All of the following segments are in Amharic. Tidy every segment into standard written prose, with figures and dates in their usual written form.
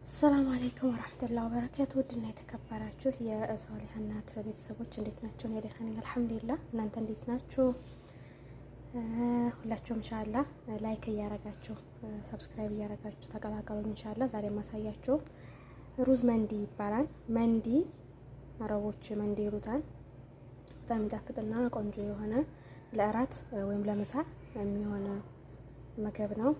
ሰላም አለይኩም ወራህመቱላሂ ወበረካቱ። ውድና የተከበራችሁ የሶሊሃ እናት ቤተሰቦች እንዴት ናችሁ? እኔ ደህና ነኝ አልሐምዱሊላህ። እናንተ እንዴት ናችሁ? ሁላችሁም ኢንሻአላህ like እያረጋችሁ subscribe እያረጋችሁ ተቀላቀሉ። ኢንሻአላህ ዛሬ የማሳያችሁ ሩዝ መንዲ ይባላል። መንዲ አረቦች መንዲ ይሉታል። በጣም የሚጣፍጥና ቆንጆ የሆነ ለእራት ወይም ለምሳ የሚሆን ምግብ ነው።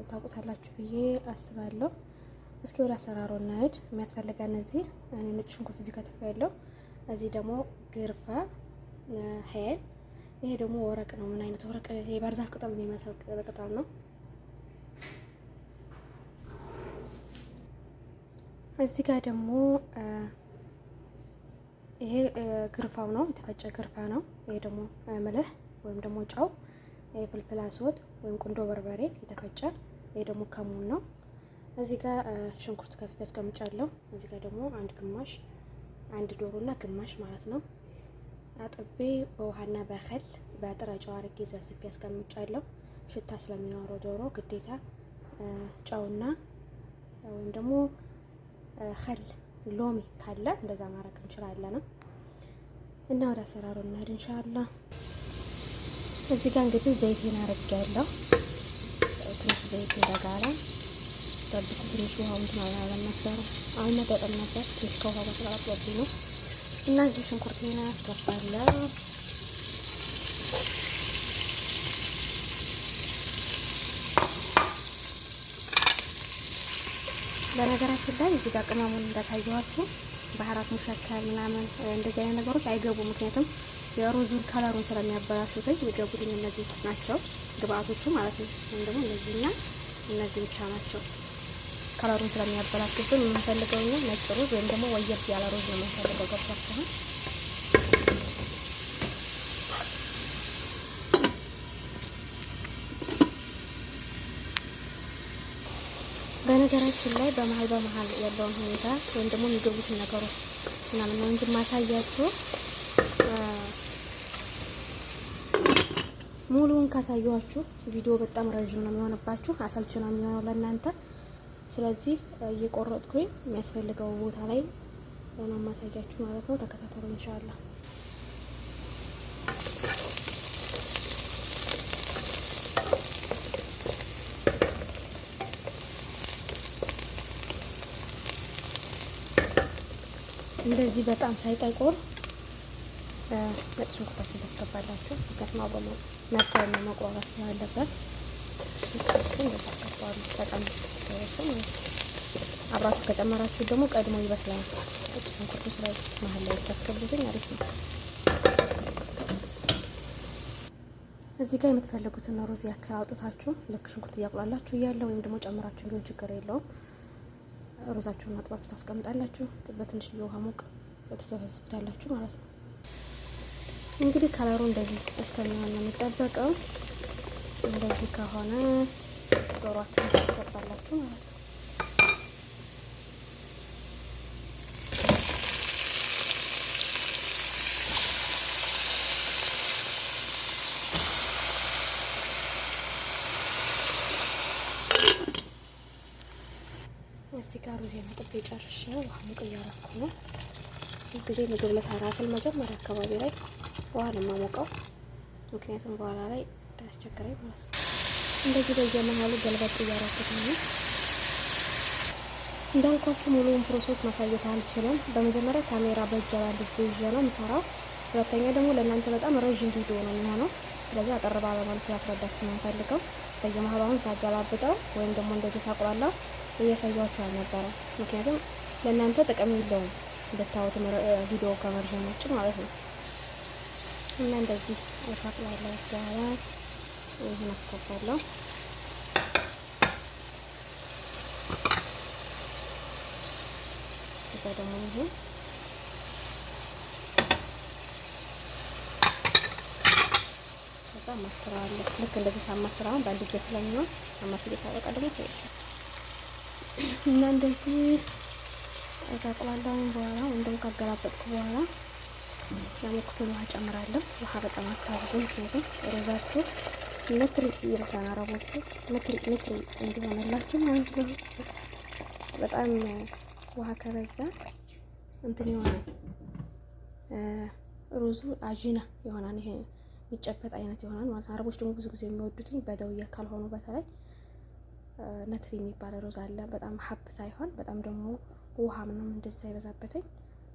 ታውቁታላችሁ ብዬ አስባለሁ። እስኪ ወደ አሰራሩ እንሂድ። የሚያስፈልገን እዚህ እኔ ነጭ ሽንኩርት እዚህ ከተፍ ያለው፣ እዚህ ደግሞ ግርፋ هيل፣ ይሄ ደግሞ ورق ነው። ምን አይነት ورق? የባህር ቅጠል የሚመስል ቅጠል ነው። እዚህ ጋር ደግሞ ይሄ ግርፋው ነው፣ የተፈጨ ግርፋ ነው። ይሄ ደግሞ ملح ወይም ደግሞ ጨው፣ ይሄ فلفل أسود ወይም ቁንዶ በርበሬ የተፈጨ፣ ይሄ ደግሞ ከሙን ነው። እዚህ ጋር ሽንኩርት ከትፌ አስቀምጫለሁ። እዚህ ጋር ደግሞ አንድ ግማሽ አንድ ዶሮና ግማሽ ማለት ነው አጥቤ በውሃና በ خل በጥሬ ጨው አድርጌ ዘፍዝፌ አስቀምጫለሁ። ሽታ ስለሚኖረው ዶሮ ግዴታ ጨውና ወይም ደግሞ خل ሎሚ ካለ እንደዛ ማድረግ እንችላለን። እና ወደ አሰራሩ እንሂድ ኢንሻአላህ። እዚህ ጋር እንግዲህ ዘይቴን አድርጌያለሁ። ትንሽ ዘይት እንደጋራ ጠብቁ። ትንሽ ውሃው እንትን አላለም ነበር፣ አልመጠጠም ነበር። ትንሽ ከውሃ ጋር ተቀላቅሎብኝ ነው። እና እዚህ ሽንኩርቴን አስገባለሁ። በነገራችን ላይ እዚህ ጋር ቅመሙን እንዳታየኋችሁ بهارات مشكل ምናምን እንደዚህ አይነት ነገሮች አይገቡም። ምክንያቱም የሩዙን color ኡን ስለሚያበላሹት የሚገቡትኝ እነዚህ ናቸው ግብአቶቹ ማለት ነው። ወይም ደግሞ እነዚህና እነዚህ ብቻ ናቸው። color ኡን ስለሚያበላሹብን የምንፈልገው እኛ ነጭ ሩዝ ወይም ደግሞ ወየብ ያለ ሩዝ ነው የምንፈልገው። ገብቷችኋል? በነገራችን ላይ በመሀል በመሀል ያለውን ሁኔታ ወይም ደግሞ የሚገቡትን ነገሮች ምናምን ነው እንጂ ማሳያችሁ ሙሉውን ካሳየኋችሁ ቪዲዮ በጣም ረዥም ነው የሚሆንባችሁ፣ አሰልች ነው የሚሆነው ለእናንተ። ስለዚህ እየቆረጥኩኝ የሚያስፈልገው ቦታ ላይ ነው ማሳያችሁ ማለት ነው። ተከታተሉ ኢንሻአላህ። እንደዚህ በጣም ሳይጠቁር ነጭ ሽንኩርታችሁን ታስገባላችሁ። ምክንያቱም አብሮ መብሰልና መቁላላት ስላለበት ሽንኩርታችሁን እንደዚህ አስገባሉ። በጣም ሳይበስል ማለት ነው። አብራችሁ ከጨመራችሁ ደግሞ ቀድሞ ይበስላል። ነጭ ሽንኩርቱ ስለዚህ መሀል ላይ ታስገቡትኝ አሪፍ ነው። እዚህ ጋር የምትፈልጉትን ሩዝ ያክል አውጥታችሁ ልክ ሽንኩርት እያቁላላችሁ እያለ ወይም ደግሞ ጨምራችሁ ቢሆን ችግር የለውም። ሩዛችሁን አጥባችሁ ታስቀምጣላችሁ። በትንሽዬ ውሃ ሞቅ ትዘፈዝፉታላችሁ ማለት ነው። እንግዲህ color ኡ እንደዚህ እስከሚሆን ነው የሚጠበቀው። እንደዚህ ከሆነ ዶሯችሁን ታስገባላችሁ ማለት ነው። እዚህ ጋር ሩዜን አጥቤ ጨርሼ ውሃ ሙቅ እያረኩ ነው። ጊዜ ምግብ ልሰራ ስል መጀመሪያ አካባቢ ላይ ውሃ ነው የማሞቀው፣ ምክንያቱም በኋላ ላይ እንዳያስቸግረኝ ማለት ነው። እንደዚህ በየመሀሉ ገልበጥ እያረኩት ነው። እንዳልኳችሁ ሙሉውን process ማሳየት አልችልም። በመጀመሪያ ካሜራ በእጄ ባንድ እጄ ይዤ ነው የምሰራው። ሁለተኛ ደግሞ ለእናንተ በጣም ረዥም ቪዲዮ ነው የሚሆነው። ስለዚህ አጠር ባለ መልኩ ላስረዳችሁ ነው የምፈልገው። በየመሀሉ አሁን ሳገላብጠው ወይም ደግሞ እንደዚህ ሳቁላላው እያሳየኋችሁ አልነበረም፣ ምክንያቱም ለእናንተ ጥቅም የለውም ብታዩት ቪዲዮ ከመርዘም ውጭ ማለት ነው። እና እንደዚህ ካቁላላሁት በኋላ ይህን አስገባለሁ። ከዛ ደግሞ ይሄን ከዛ አማስለዋለሁ። ልክ እንደዚህ ሳማስለውን በአንድ እጄ ስለሚሆን አማስዬ ሳበቃ ደግሞ እና እንደዚህ ካቁላላሁኝ በኋላ ወይም ደግሞ ካገላበጥኩ በኋላ ያሞኩትን ውሃ ጨምራለሁ። ውሃ በጣም አታብዙ፣ ምክንያቱም ሩዛችሁ مطري ይሉታል አረቦቹ፣ مطري مطري እንዲሆንላችሁ ማለት ነው። በጣም ውሃ ከበዛ እንትን ይሆናል፣ ሩዙ عجينة ይሆናል። ይሄ የሚጨበጥ አይነት ይሆናል ማለት ነው። አረቦች ደግሞ ብዙ ጊዜ የሚወዱትኝ بدوية ካልሆኑ በተለይ نثري የሚባል ሩዝ አለ። በጣም حب ሳይሆን በጣም ደግሞ ውሃ ምናምን እንደዛ ይበዛበትኝ።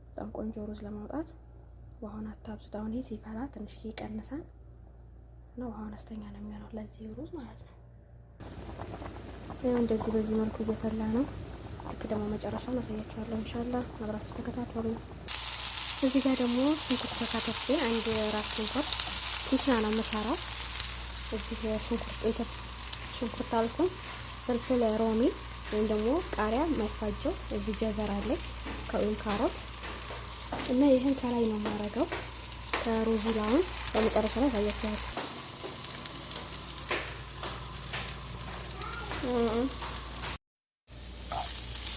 በጣም ቆንጆ ሩዝ ለማውጣት ውሃውን አታብዙት። አሁን ይሄ ሲፈላ ትንሽ ይቀንሳል እና ውሃው አነስተኛ ነው የሚሆነው ለዚህ ሩዝ ማለት ነው። ያው እንደዚህ በዚህ መልኩ እየፈላ ነው። ልክ ደግሞ መጨረሻውን አሳያችኋለሁ إن شاء الله። አብራችሁ ተከታተሉ። እዚህ ጋር ደግሞ ሽንኩርት ተካተፌ አንድ ራስ ሽንኩርት ኩሽና ነው የምሰራው። እዚህ ሽንኩርት ሽንኩርት አልኩኝ፣ فلفل رومي ወይም ደግሞ ቃሪያ የማይፋጀው እዚህ جزر አለ ወይም ካሮት እና ይህን ከላይ ነው የማደርገው ከሩዙ ላይ በመጨረሻ ላይ አሳያችኋለሁ።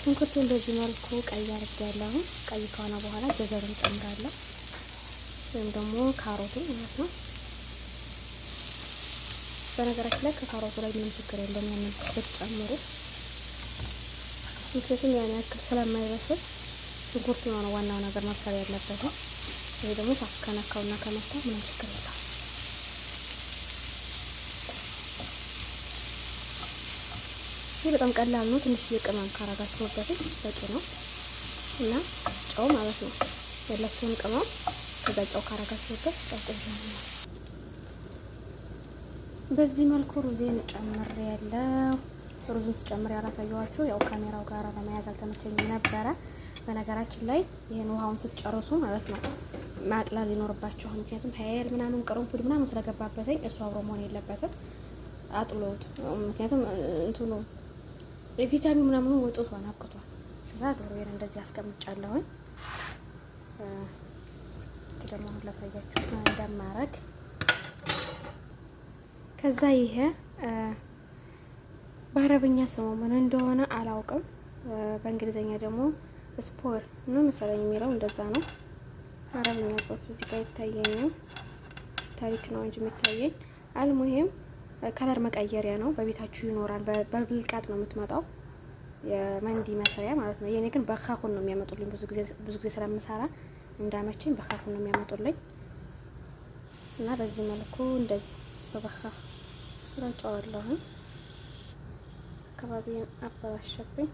ሽንኩርቱን በዚህ መልኩ ቀይ አድርጌያለሁ። ቀይ ከሆነ በኋላ جزر ኡን ጨምራለሁ ወይም ደግሞ ካሮቱን ማለት ነው። በነገራችን ላይ ከካሮቱ ላይ ምንም ችግር የለውም ያንን ብትጨምሩ፣ ምክንያቱም ያን ያክል ስለማይበስል ሽንኩርቱ ነው ዋናው ነገር መብሰል ያለበት። ይሄ ደግሞ ከነካውና ከመታው ምንም ችግር የለውም። ይህ በጣም ቀላል ነው። ትንሽዬ ቅመም ካረጋችሁበት በቂ ነው እና ጨው ማለት ነው ያላችሁን ቅመም ከዛ ጨው ካረጋችሁበት ጨው ቆንጆ ነው። በዚህ መልኩ ሩዜን ጨምሬ ያለው ሩዙን ስጨምር ያላሳየኋችሁ ያው ካሜራው ጋር ለመያዝ አልተመቸኝም ነበረ። በነገራችን ላይ ይህን ውሃውን ስትጨርሱ ማለት ነው ማጥላል ይኖርባችኋል። ምክንያቱም هيل ምናምን ቅርንፉድ ምናምን ስለገባበትኝ እሱ አብሮ መሆን የለበትም። አጥሎት ምክንያቱም እንትኑ ቪታሚን ምናምኑ ወጥቷል፣ አብቅቷል። ከዛ ዶሮዬን እንደዚህ አስቀምጫለሁኝ። እስኪ ደግሞ አሁን ላሳያችሁ እንደማረግ። ከዛ ይሄ በአረብኛ ስሙ ምን እንደሆነ አላውቅም። በእንግሊዝኛ ደግሞ ስፖር ነው መሰለኝ የሚለው እንደዛ ነው። አረብኛ ጽሁፍ እዚህ ጋር ይታየኛል። ታሪክ ነው እንጂ የሚታየኝ። المهم color መቀየሪያ ነው። በቤታችሁ ይኖራል። በብልቃጥ ነው የምትመጣው የመንዲ መስሪያ ማለት ነው። የኔ ግን بخاخ ኡን ነው የሚያመጡልኝ። ብዙ ጊዜ ስለምሰራ እንዳመቸኝ بخاخ ኡን ነው የሚያመጡልኝ እና በዚህ መልኩ እንደዚህ በ بخاخ ረጨዋለሁኝ። አካባቢን አበላሸብኝ።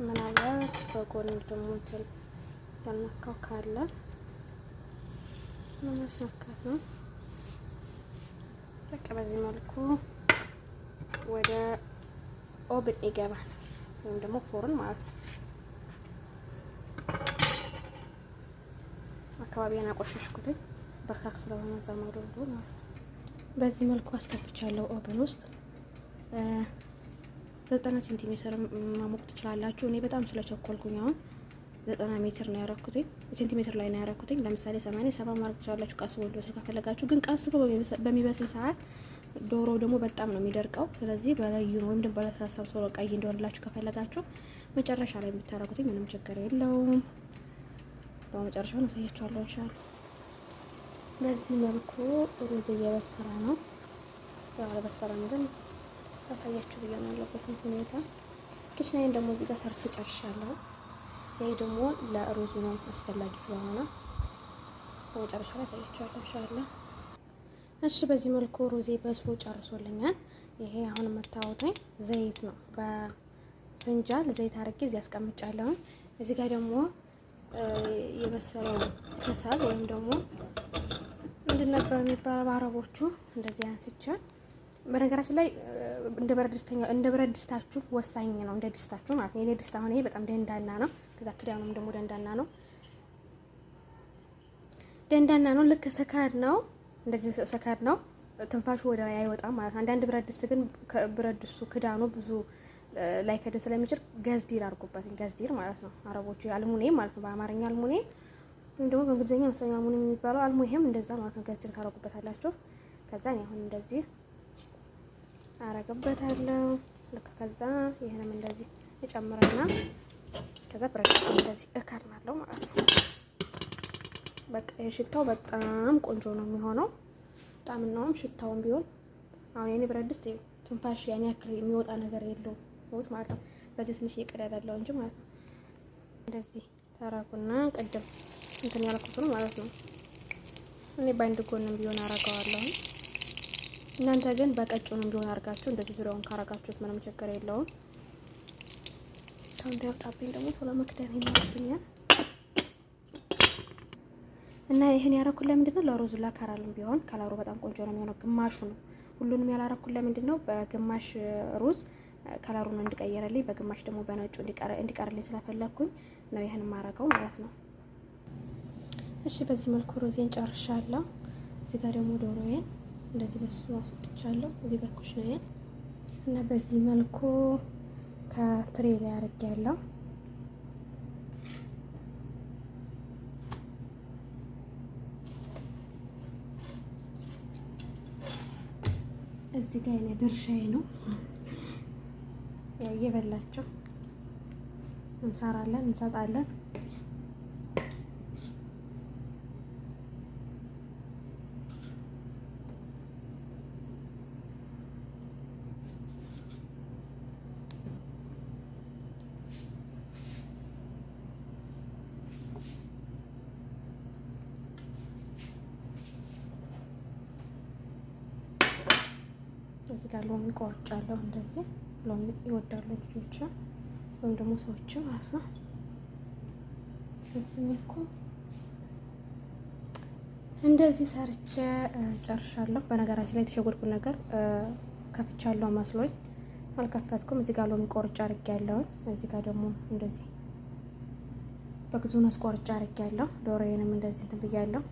ምናልባት በጎን ደግሞ እንትን ያልነካው ካለ ለማስነካት ነው። በቃ በዚህ መልኩ ወደ oven ይገባል ወይም ደግሞ فرن ማለት ነው። አካባቢን አቆሸሽኩትኝ بخاخ ስለሆነ እዛ ማዶ ማለት ነው። በዚህ መልኩ አስገብቻለሁ oven ውስጥ 90 ሴንቲሜትር ማሞቅ ትችላላችሁ። እኔ በጣም ስለቸኮልኩኝ አሁን 90 ሜትር ነው ያረኩትኝ፣ ሴንቲሜትር ላይ ነው ያረኩትኝ። ለምሳሌ 87 ማድረግ ትችላላችሁ፣ ቀስ ብሎ እንዲበስል ከፈለጋችሁ። ግን ቀስ ብሎ በሚበስል ሰዓት ዶሮ ደግሞ በጣም ነው የሚደርቀው። ስለዚህ በለዩ ወይም ደግሞ በለስላሳው ቶሎ ቀይ እንዲሆንላችሁ ከፈለጋችሁ መጨረሻ ላይ የምታረጉትኝ ምንም ችግር የለውም። በመጨረሻውን አሳያችኋለሁ إن شاء الله። በዚህ መልኩ ሩዝ እየበሰለ ነው። ያው አልበሰለም ግን አሳያችሁ ብዬ ነው ያለበትን ሁኔታ። ኪችናዬን ደግሞ እዚህ ጋር ሰርቼ ጨርሻለሁ። ይሄ ደግሞ ለሩዙ ነው አስፈላጊ ስለሆነ በመጨረሻ ላይ አሳያችኋለሁ إن شاء الله። እሺ በዚህ መልኩ ሩዜ በስሎ ጨርሶልኛል። ይሄ አሁን የምታዩትኝ ዘይት ነው። በፍንጃል ዘይት አድርጌ እዚህ አስቀምጫለሁ። እዚህ ጋር ደግሞ የበሰለው ከሰል ወይም ደግሞ ምንድን ነበር የሚባለው በአረቦቹ እንደዚህ አንስቻል። በነገራችን ላይ እንደ ብረት ድስታችሁ ወሳኝ ነው። እንደ ድስታችሁ ማለት ነው። የኔ ድስት አሁን ይሄ በጣም ደንዳና ነው። ከዛ ክዳኑም ደግሞ ደንዳና ነው። ደንዳና ነው። ልክ ሰካር ነው። እንደዚህ ሰካር ነው። ትንፋሹ ወደ ላይ አይወጣም ማለት ነው። አንዳንድ ብረት ድስት ግን ብረት ድስቱ ክዳኑ ብዙ ላይ ከድን ስለሚችል قصدير አድርጉበት። قصدير ማለት ነው። አረቦቹ አልሙኒየም ማለት ነው። በአማርኛ አልሙኒየም ወይም ደግሞ በእንግሊዝኛ መሰለኝ አልሙኒየም የሚባለው المهم እንደዛ ማለት ነው። قصدير ታደርጉበታላችሁ። ከዛ እኔ አሁን እንደዚህ አረግበታለሁ። ልክ ከዛ ይሄንም እንደዚህ እጨምርና ከዛ ብረት ድስት እንደዚህ እከድናለሁ ማለት ነው። በቃ የሽታው በጣም ቆንጆ ነው የሚሆነው። ጣምናውም ሽታውም ቢሆን አሁን የኔ ብረት ድስት ትንፋሽ ያን ያክል የሚወጣ ነገር የለውም ማለት ነው። በዚህ ትንሽ እየቀዳዳ አለው እንጂ ማለት ነው። እንደዚህ ታረጉና ቅድም እንትን ያልኩትን ማለት ነው። እኔ በአንድ ጎንም ቢሆን አረገዋለሁ። እናንተ ግን በቀጭኑም ቢሆን አርጋችሁ እንደዚህ ዙሪያውን ካረጋችሁት ምንም ችግር የለውም። ታው እንዳይወጣብኝ ደግሞ ቶሎ መክደን ይኖርብኛል። እና ይሄን ያረኩት ለምንድን ነው? ለሩዙ ለ color ም ቢሆን color ኡ በጣም ቆንጆ ነው የሚሆነው። ግማሹ ነው። ሁሉንም ያላረኩት ለምንድን ነው? በግማሽ ሩዝ color ኡን እንዲቀየርልኝ፣ በግማሽ ደግሞ በነጩ እንዲቀርልኝ ስለፈለኩኝ ነው ይሄን ማረገው ማለት ነው። እሺ በዚህ መልኩ ሩዜን ጨርሻለሁ። እዚህ ጋር ደግሞ ዶሮዬን እንደዚህ በሱ አስወጥቻለሁ። እዚህ ጋር ኩሽናዬን እና በዚህ መልኩ ከትሬ ላይ አድርጌያለሁ። እዚህ ጋር የኔ ድርሻዬ ነው። እየበላችሁ እንሰራለን እንሰጣለን። እዚህ ጋር ሎሚ ቆርጫለሁ። እንደዚህ ሎሚ ይወዳሉ ልጆች ወይም ደግሞ ሰዎች ማለት ነው። በዚህ መልኩ እንደዚህ ሰርቼ ጨርሻለሁ። በነገራችን ላይ የተሸጎድኩት ነገር ከፍቻለሁ መስሎኝ አልከፈትኩም። እዚህ ጋር ሎሚ ቆርጬ አድርጌያለሁ። እዚህ ጋር ደግሞ እንደዚህ በግዙን አስቆርጬ አድርጌያለሁ። ዶሮዬንም እንደዚህ እንትን ብያለሁ።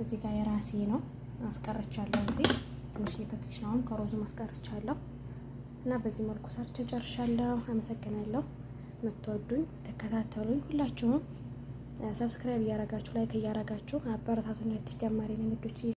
እዚህ ጋር የራሴ ነው አስቀርቻለሁ። እዚህ ትንሽ ከክሽናውም ከሮዙ ማስቀርቻለሁ እና በዚህ መልኩ ሰርቼ ጨርሻለሁ። አመሰግናለሁ። የምትወዱኝ ተከታተሉኝ። ሁላችሁም subscribe እያረጋችሁ like እያረጋችሁ አበረታቱኝ። አዲስ ጀማሪ ነኝ ውዶቼ።